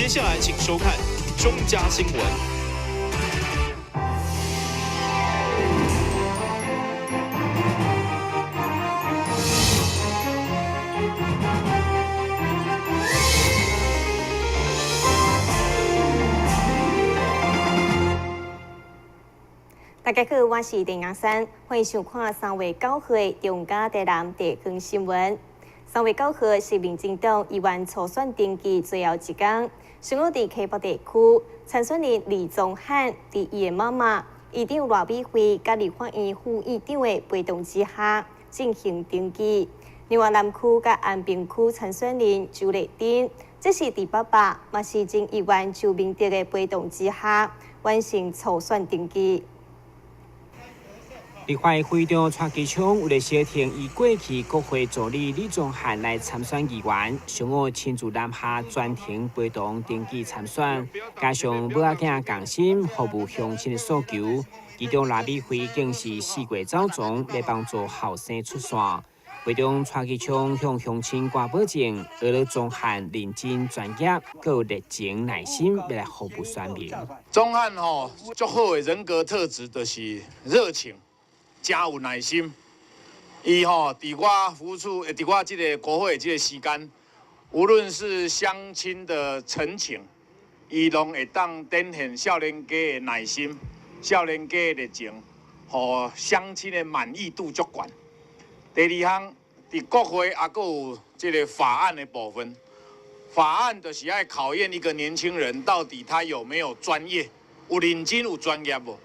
接下來請收看中嘉新聞。大家好，我是陳雅珊，歡迎收看3月9號的中嘉台南地方新聞。3月9號是民進黨議員初選登記最後一天，上午佇溪北地區參選人李宗翰佇伊的媽媽、議長賴美惠佮立法院副院長的陪同之下進行登記。另外南區佮安平區參選人周麗珍，這是佇爸爸，嘛是前議員周明德的陪同之下完成初選登記。立法會長蔡其昌為了協調伊過去國會助理李宗翰來參選議員，上午親自南下專程陪同登記參選，加上母仔囝仝心服務鄉親的訴求，其中賴美惠更是四過走傱來幫助後生出線。會中蔡其昌向鄉親掛保證，學了宗翰認真專業，閣有熱情耐心，欲來服務選民。宗翰吼，足好的人格特質就是熱情。誠有耐心，伊吼佇我付出，佇我這个國會這个時間，無論是鄉親的陳情，伊攏會當展現少年家的耐心、少年家的熱情，予鄉親的滿意度足懸。第二項，佇國會抑閣有這个法案的部分，法案就是愛考驗一個年輕人到底他有沒有專業，有認真有專業無？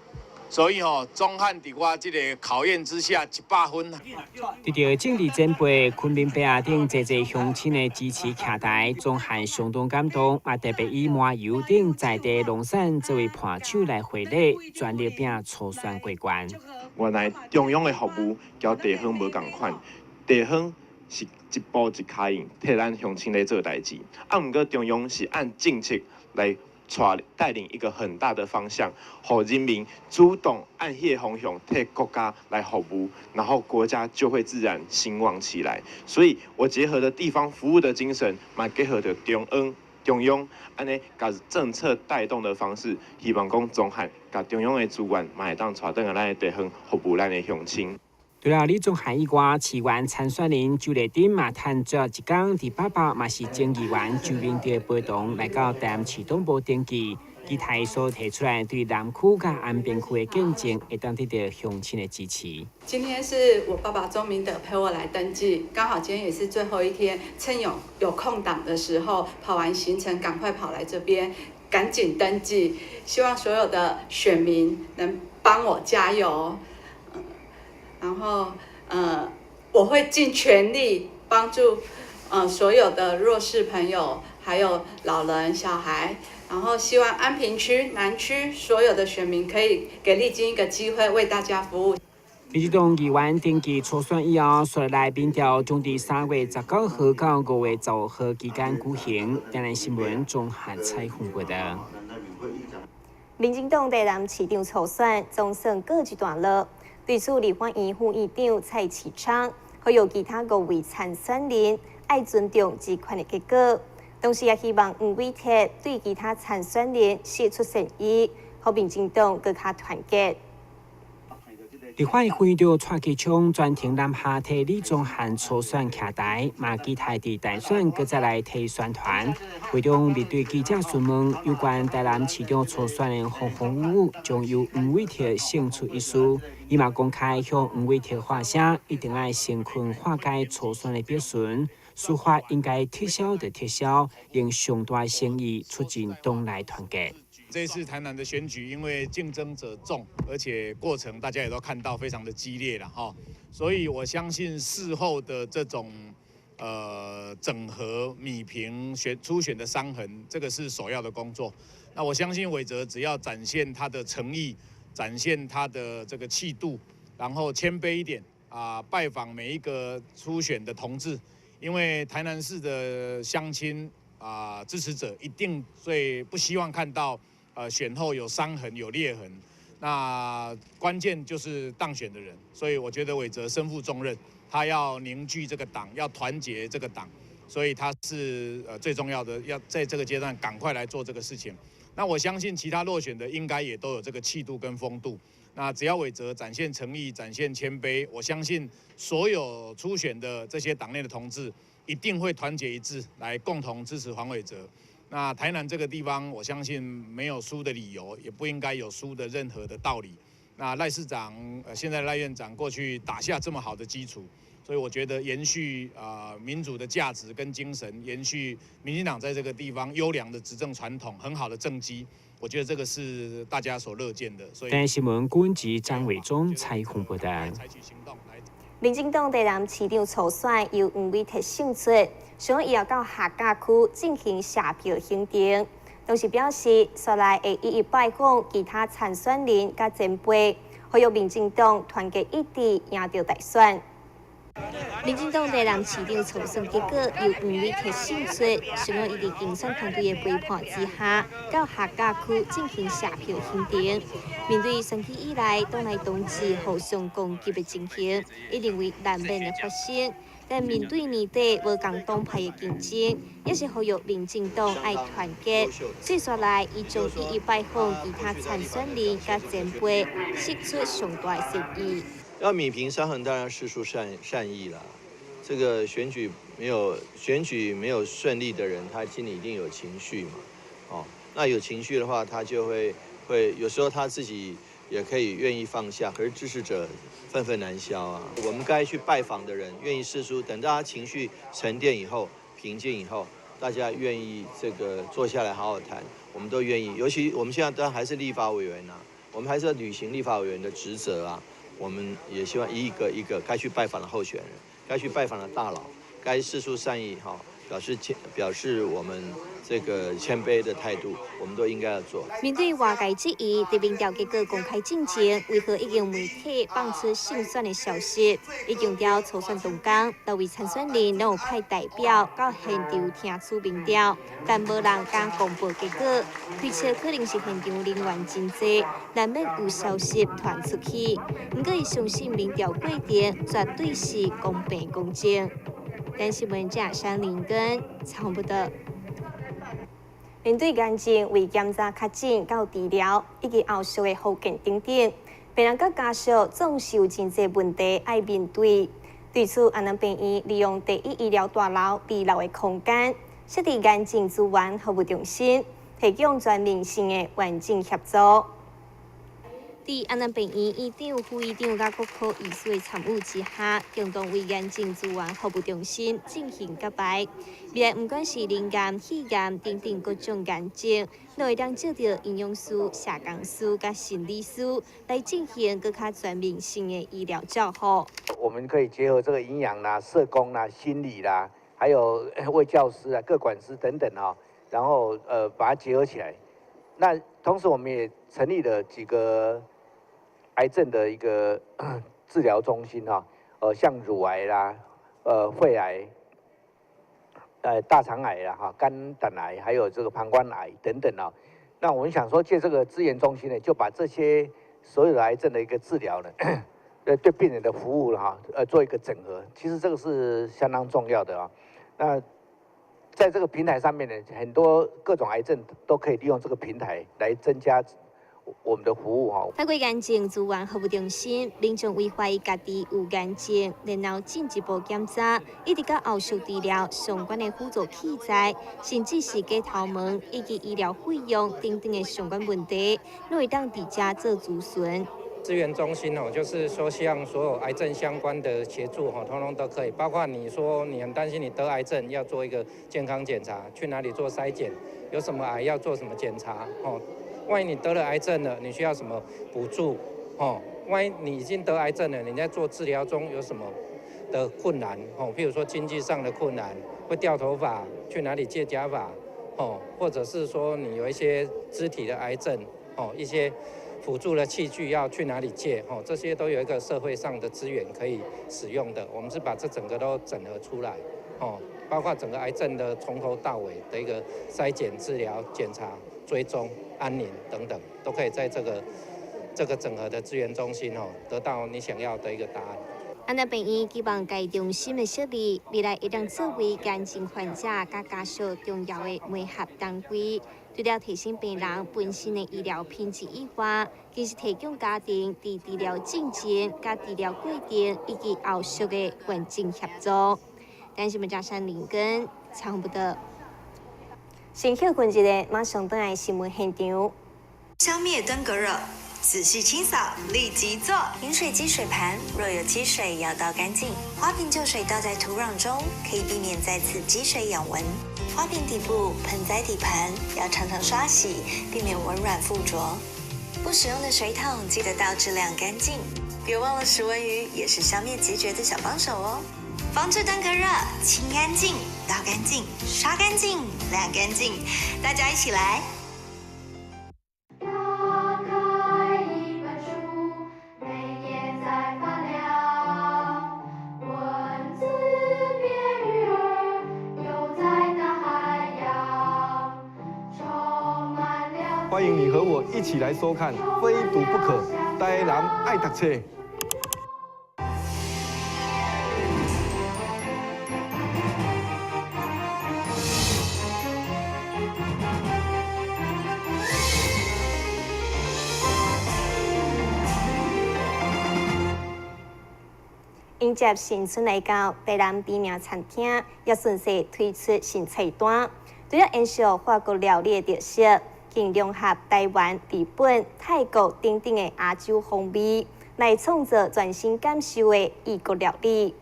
所以吼，宗翰佇我這个考驗之下100分。得著政治前輩昆明伯仔等濟濟鄉親的支持徛台，宗翰相當感動，嘛特別以麻油等在地農產作為伴手來回禮，全力拼初選過關。原來中央的服務佮地方無仝款，地方是一步一跤印替咱鄉親咧做代誌，啊，毋過中央是按政策來帶領一個很大的方向，予人民主動按彼個方向替國家來服務，然後國家就會自然興旺起來。所以我結合了地方服務的精神，嘛結合著中央按呢，共政策帶動的方式，希望講宗翰共中央的資源，嘛會當帶轉來咱的地方服務咱的鄉親。除了李宗翰以外，市議員參選人周麗珍嘛，趁最後一工，佇爸爸嘛是前議員周明德陪同來到台南市黨部登記，期待所提出來對南區佮安平區的建政，會當得到鄉親的支持。今天是我爸爸周明德陪我來登記，剛好今天也是最後一天，趁有空檔的時候，跑完行程趕快跑來這邊，趕緊登記，希望所有的選民能幫我加油。然後，我會盡全力幫助，所有的弱勢朋友，還有老人、小孩。然後希望安平區、南區所有的選民可以給麗晶一個機會，為大家服務。民進黨議員登記初選以後，紲來民調將佇3月19號到5月15號期間舉行。台南新聞綜合採訪報導。民進黨台南市長初選總算告一段落。對此，立法院副院長蔡其昌，還有其他五位參選人，愛尊重這款的結果，同時也希望黃偉哲對其他參選人釋出善意，予民進黨閣較團結。立法院長蔡其昌專程南下替李宗翰初選徛台，嘛期待佇大選閣再來提宣傳。會中面對記者詢問有關台南市長初選的風風雨雨，將由黃偉哲勝出一事，伊嘛公開向黃偉哲發聲，一定愛誠懇化解初選的筆順，司法應該撤銷就撤銷，用上大的誠意促進黨內團結。這次台南的選舉，因為競爭者眾，而且過程大家也都看到非常的激烈了哈，所以我相信事後的這種整合、弭平選初選的傷痕，這個是首要的工作。那我相信偉哲只要展現他的誠意，展現他的這個氣度，然後謙卑一點啊，拜訪每一個初選的同志，因為台南市的鄉親啊支持者一定最不希望看到選後有傷痕、有裂痕。那關鍵就是當選的人，所以我覺得偉哲身負重任，他要凝聚這個黨，要團結這個黨。所以他是最重要的，要在這個階段趕快來做這個事情。那我相信其他落選的應該也都有這個氣度跟風度。那只要偉哲展現誠意、展現謙卑，我相信所有初選的這些黨內的同志一定會團結一致，來共同支持黃偉哲。那台南這個地方，我相信沒有輸的理由，也不應該有輸的任何的道理。那賴市長，現在賴院長過去打下這麼好的基礎，所以我覺得延續民主的價值跟精神，延續民進黨在這個地方優良的執政傳統，很好的政績，我覺得這個是大家所樂見的。所以，台新聞郭文吉、張偉忠採訪報導。民進黨台南市長初選由黃偉哲勝出，想以後到客家區進行謝票行動，同時表示，紲來會一一拜訪其他參選人佮前輩，呼籲民進黨團結一致，贏著大選。民進黨台南市長初選結果由黃偉哲勝出，想講伊佇競選團隊的陪伴之下，到客家區進行謝票行動。面對選舉以來黨內同志互相攻擊的情形，伊認為難免會發生。但面對年底無仝黨派的競爭，也是呼籲民進黨愛團結。所以紲來，伊將一一拜訪其他參選人佮前輩，釋出上大的善意。要弭平傷痕，當然釋出善意啦。這個選舉沒有順利的人，他心裡一定有情緒嘛。哦，那有情緒的話，他就會有時候他自己也可以願意放下，可是支持者憤憤難消啊。我們該去拜訪的人，願意釋出，等到他情緒沉澱以後、平靜以後，大家願意這個坐下來好好談，我們都願意。尤其我們現在都還是立法委員啊，我們還是要履行立法委員的職責啊。我們也希望一個一個該去拜訪的候選人，該去拜訪的大佬，該釋出善意哈，表示我們這個謙卑的態度，我們都應該要做。面對外界質疑，佇民調結果公開進前，為何已經媒體放出勝選的消息？伊強調初選當天，六位參選人攏有派代表到現場聽取民調，但無人敢公布結果，推測可能是現場人員真濟，難免有消息傳出去。毋過伊相信民調過程絕對是公平公正。台視新聞記者山林根採訪報導。面對癌症為檢查確診到治療以及後續的復健等等，病人佮家屬總是有真濟問題愛面對。對此，安南病院利用第一醫療大樓二樓的空間，設置癌症資源服務中心，提供全面性的完整協助。佇安南病院院長、副院長佮各科醫師的參與之下，共同為癌症資源服務中心進行揭牌。未來毋管是罹癌、肺癌等等各種癌症，攏會當借著營養師、社工師佮心理師來進行閣較全面性的醫療照護。我們可以結合這個營養啦、社工啦、心理啦，還有衛教師啊、個管師等等啊，然後把它結合起來。那同時我們也成立了幾個癌症的一個治療中心哈，像乳癌啦、肺癌、大腸癌啦、哈肝膽癌，還有這個膀胱癌等等啊。那我們想說，借這個資源中心呢，就把這些所有的癌症的一個治療呢，對病人的服務哈，做一個整合。其實這個是相當重要的啊。那在這個平台上面呢，很多各種癌症都可以利用這個平台來增加我們的服務哈。透過癌症資源服務中心，民眾為懷疑家己有癌症，然後進一步檢查，一直到後續治療相關的輔助器材，甚至是假頭毛以及醫療費用等等的相關問題，攏會當佇遮做諮詢。資源中心哦，就是說希望所有癌症相關的協助哈，通通都可以，包括你說你很擔心你得癌症，要做一個健康檢查，去哪裡做篩檢，有什麼癌要做什麼檢查哦。萬一你得了癌症了，你需要什麼補助？哦，萬一你已經得癌症了，你在做治療中有什麼的困難？哦，譬如說經濟上的困難，會掉頭髮，去哪裡借假髮？哦，或者是說你有一些肢體的癌症，哦，一些輔助的器具要去哪裡借？哦，這些都有一個社會上的資源可以使用的。我們是把這整個都整合出來，哦，包括整個癌症的從頭到尾的一個篩檢、治療、檢查、追蹤、安寧等等，都可以在這個整合的資源中心哦，得到你想要的一個答案。安那病院希望該中心的設立，未來會當作為癌症患者佮家屬重要的媒合單位。除了提升病人本身的醫療品質以外，更是提供家庭佇治療進程、佮治療過程以及後續的完整協助。台視新聞張山林根採訪報導。先歇睏一下，馬上轉來新聞現場。消滅登革熱，仔細清掃，立即做。飲水機水盤若有積水，要倒乾淨。花瓶舊水倒在土壤中，可以避免再次積水養蚊。花瓶底部、盆栽底盤要常常刷洗，避免蚊卵附着。不使用的水桶記得倒置晾乾淨。別忘了食蚊魚也是消滅孑孓的小幫手哦。防治登革熱，清乾淨、倒乾淨、刷乾淨、晾乾淨，大家一起來。打開一本書，每頁在發亮，文字變魚兒，游在大海洋，充滿了。歡迎你和我一起來收看《非讀不可》，台南愛讀冊。迎接新春來到，台南知名餐廳也順勢推出新菜單，除了延續法國料理的特色，更融合台灣、日本、泰國等等的亞洲風味，來創造全新感受的異國料理。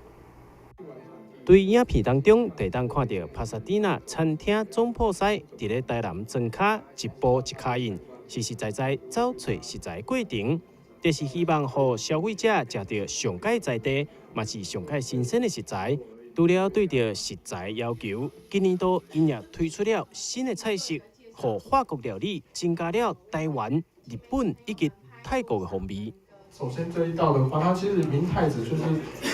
對影片當中，會當看著帕薩蒂娜餐廳總鋪師佇咧台南莊跤一步一跤印，實實在在走揣食材過程。這是希望予消費者食著上蓋在地，嘛是上蓋新鮮的食材。除了對著食材要求，今年度𪜶也推出了新的菜式，予法國料理增加了台灣、日本以及泰國的風味。首先這一道的話，它其實明太子就是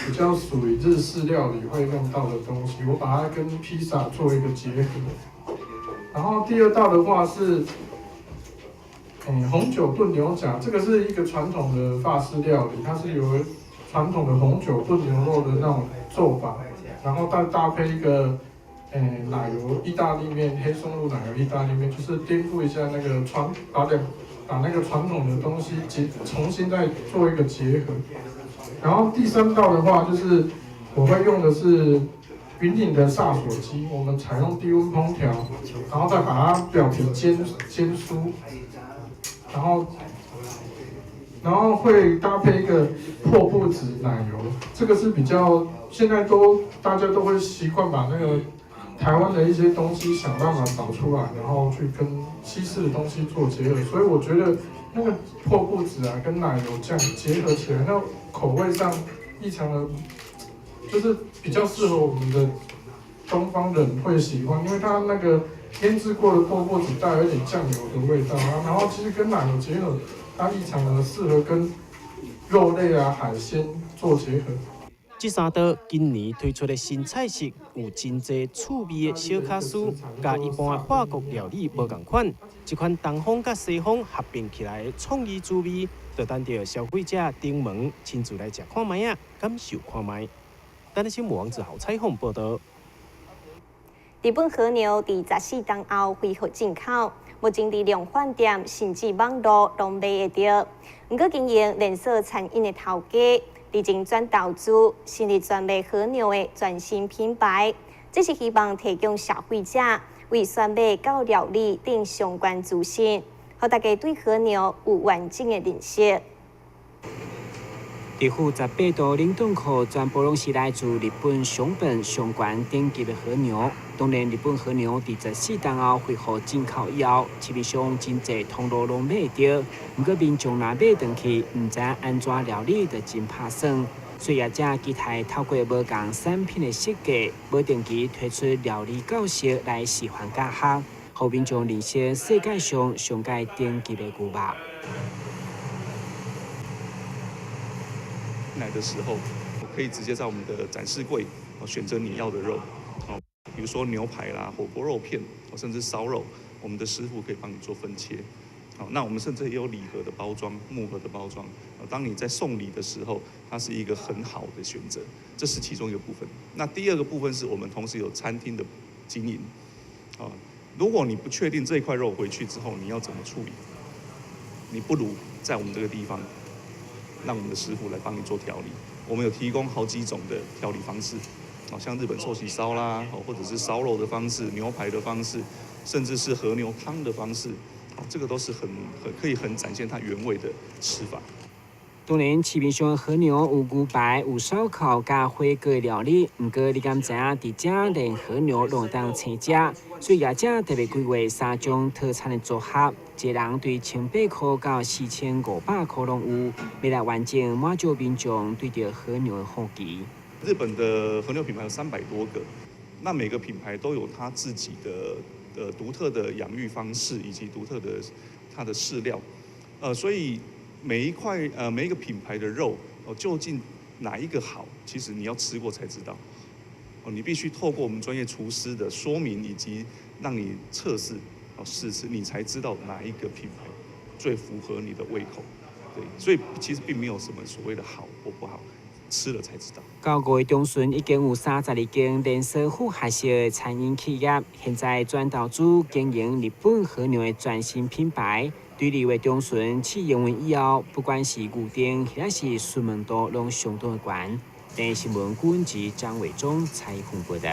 比較屬於日式料理會用到的東西，我把它跟披薩做一個結合。然後第二道的話是。紅酒燉牛頰，這個是一個傳統的法式料理，它是由傳統的紅酒燉牛肉的那種做法，然後再搭配一個奶油意大利麵，黑松露奶油意大利麵，就是顛覆一下那個把那個傳統的東西重新再做一個結合。然後第三道的話，就是我會用的是雲頂的薩索雞，我們採用低溫烹調，然後再把它表皮煎酥。然後會搭配一個破布子奶油，這個是比較現在都大家都會習慣把那個台灣的一些東西想辦法找出來，然後去跟西式的東西做結合。所以我覺得那個破布子啊跟奶油醬結合起來，那口味上異常的，就是比較適合我們的東方人會喜歡，因為它那個。醃製過的破布子帶有一點醬油的味道啊，然後其實跟奶油結合，它異常的適合跟肉類啊、海鮮做結合。這三道今年推出的新菜式，有真濟趣味的小巧思，佮一般的法國料理無仝款。這款東方佮西方合併起來的創意滋味，就等著消費者登門親自來食看覓仔，感受看覓。台視新聞王子豪採訪報導。日本和牛佇14冬後恢復進口，目前佇量販店甚至網路攏買會著。毋過經營連鎖餐飲的頭家，日前轉投資成立專賣和牛的全新品牌，這是希望提供消費者為選買到料理等相關資訊，予大家對和牛有完整的認識。佇負18度冷凍庫，全部攏是來自日本熊本上懸等級的和牛。當然，日本和牛佇14冬後恢復進口以後，市面上真濟通路攏買會著。毋過民眾若買轉去，毋知按怎料理，就真拍算。所以業者期待透過無仝產品的設計，無定期推出料理教學來示範教學，予民眾認識世界上上蓋頂級的牛肉。來的時候，可以直接在我們的展示櫃選擇你要的肉，比如說牛排啦、火鍋肉片，甚至燒肉，我們的師傅可以幫你做分切，好，那我們甚至也有禮盒的包裝、木盒的包裝。當你在送禮的時候，它是一個很好的選擇，這是其中一個部分。那第二個部分是我們同時有餐廳的經營。啊，如果你不確定這塊肉回去之後你要怎麼處理，你不如在我們這個地方，讓我們的師傅來幫你做調理。我們有提供好幾種的調理方式，像日本壽喜燒啦，或者是燒肉的方式、牛排的方式，甚至是和牛湯的方式，這個都是很可以很展現它原味的吃法。當然，市面上的和牛有牛排、有燒烤佮火鍋料理，毋過你敢知影？佇遮連和牛攏會當生食，所以業者特別規劃三種套餐的組合，一個人對1800箍到4500箍攏有，欲來完整滿足民眾對著和牛的好奇。日本的和牛品牌有300多個，那每個品牌都有它自己的獨特的養育方式以及獨特的它的飼料，所以每一塊每一個品牌的肉哦，究竟哪一個好，其實你要吃過才知道。哦，你必須透過我們專業廚師的說明以及讓你測試哦試吃，你才知道哪一個品牌最符合你的胃口。對，所以其實並沒有什麼所謂的好或不好，吃了才知道。到5月中旬，已經有32間連鎖複合式的餐飲企業，現在轉投資經營日本和牛的全新品牌。對2月中旬試營運以後，不管是預訂抑是詢問度，攏相當的懸。電視新聞顧文吉、張偉忠採訪報導。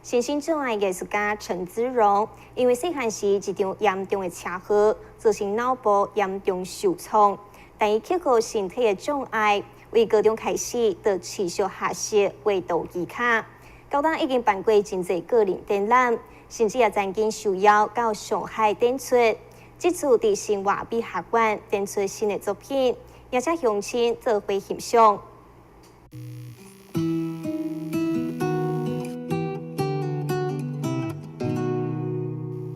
身心障礙藝術家陳姿蓉，因為細漢時一場嚴重的車禍，造成腦部嚴重受創，但伊克服身體的障礙，為高中開始就持續學習畫圖技巧，到今已經辦過真濟個人展覽，甚至也曾經受邀到上海展出。這次佇新華美學館展出新的作品，邀請鄉親做伙欣賞。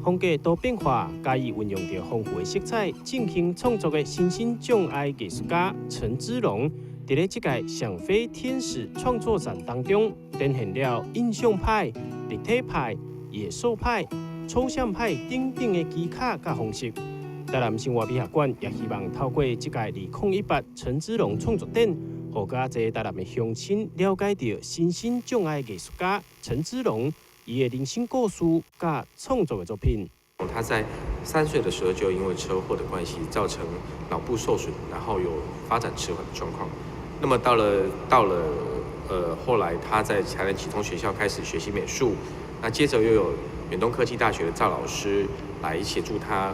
風格多變化，佮以運用著豐富的色彩進行創作的身心障礙藝術家陳姿蓉，佇咧這屆想飛天使創作展當中，展現了印象派、立體派、野獸派、抽象派等等的技巧佮方式。台南新華美學館也希望透過這屆2018陳姿蓉創作展，予較濟台南的鄉親了解著身心障礙藝術家陳姿蓉伊的人生故事佮創作的作品。他在3歲的時候就因為車禍的關係造成腦部受損，然後有發展遲緩的狀況。那麼到了後來他在台南啟聰學校開始學習美術，那接着又有遠東科技大學的趙老師來協助他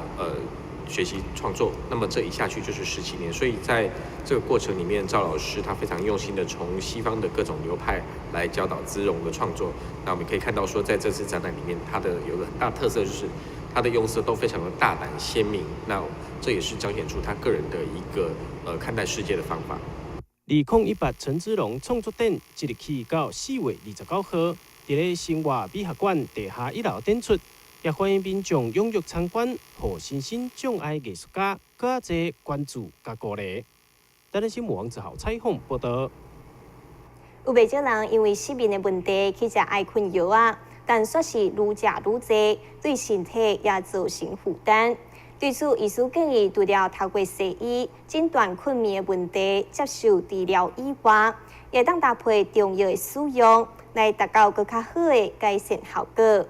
學習創作。那麼這一下去就是17年，所以在這個過程裡面，趙老師他非常用心的從西方的各種流派來教導姿蓉的創作。那我們可以看到說，在這次展覽裡面，他的有個很大特色就是他的用色都非常的大膽鮮明。那這也是彰顯出他個人的一個看待世界的方法。2018陳姿蓉創作展即日起到4月29號，佇咧新華美學館地下一樓展出，也歡迎民眾踴躍參觀，予身心障礙藝術家閣較濟關注佮鼓勵。台南新聞王子豪採訪報導。有袂少人因為失眠的問題去食愛睏藥仔，但煞是愈食愈濟，對身體也造成負擔。對此，醫師建議，除了透過西醫診斷睏眠的問題，接受治療以外，也當搭配中藥的使用，來達到閣較好的改善效果。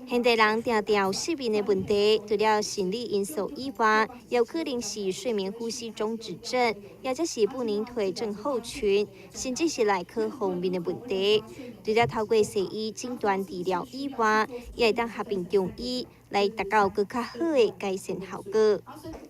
現代人常常有失眠的問題，除了心理因素以外，有可能是睡眠呼吸中止症，抑者是不寧腿症候群，甚至是內科方面的問題。除了透過西醫診斷治療以外，也會當合併中醫來達到閣較好的改善效果。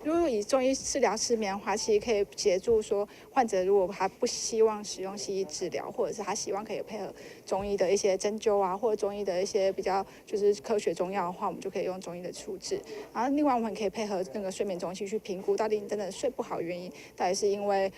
如果以中醫治療失眠的話，其實可以協助說患者如果他不希望使用西醫治療，或者是他希望可以配合中醫的一些針灸啊，或者中醫的一些比較就是科學中藥的話，我們就可以用中醫的處置。然後另外我們可以配合那個睡眠中心去評估，到底你真的睡不好原因，到底是因為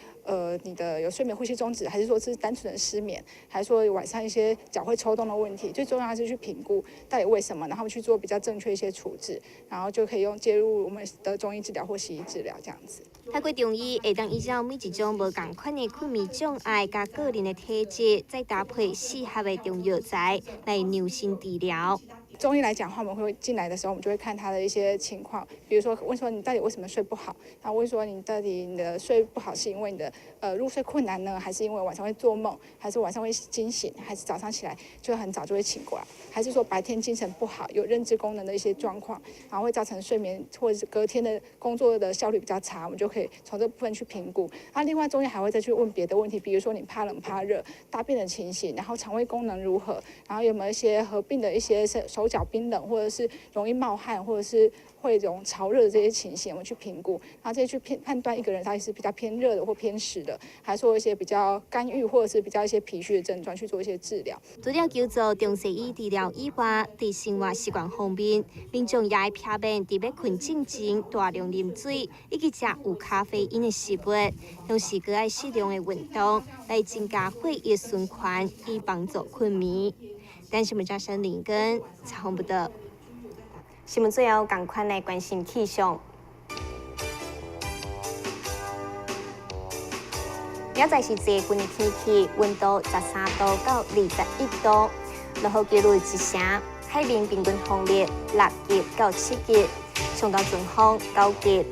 你的有睡眠呼吸中止，還是說是單純的失眠，還是說晚上一些腳會抽動的問題？最重要是去評估到底為什麼，然後去做比較正確一些處置，然後就可以用介入我們的中醫治療或西醫治療這樣子。透過中醫會當依照每一種無仝款的睏眠障礙佮個人的體質，再搭配適合的中藥材來量身治療。中醫來講的話，我們會進來的時候，我們就會看他的一些情況，比如說問說你到底為什麼睡不好，然後問說你到底你的睡不好是因為你的入睡困難呢，還是因為晚上會做夢，還是晚上會驚醒，還是早上起來就很早就會醒過來，還是說白天精神不好，有認知功能的一些狀況，然後會造成睡眠或者是隔天的工作的效率比較差，我們就可以從這部分去評估。那另外中醫還會再去問別的問題，比如說你怕冷怕熱、大便的情形，然後腸胃功能如何，然後有沒有一些合併的一些手腳冰冷，或者是容易冒汗，或者是會這種潮熱的這些情形，我們去評估，然後這些去判斷一個人到底是比較偏熱的或偏濕的，還是說一些比較肝鬱或者是比較一些脾虛的症狀去做一些治療。除了求助中西醫治療以外，佇生活習慣方面，民眾也愛避免佇欲睏進前大量啉水，以及食有咖啡因的食物，同時閣愛適量的運動，來增加血液循環，以幫助睏眠。但是，我們嘉生林根采訪報導。新聞最後，仝款來關心氣象。明仔載是這份的天氣，溫度13度到21度，落雨幾率1成，海面平均風力6級到7級，上大陣風9級。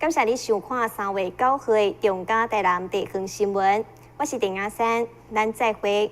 感謝你收看3月9號的中嘉台南地方新聞，我是鄭亞珊，咱再會。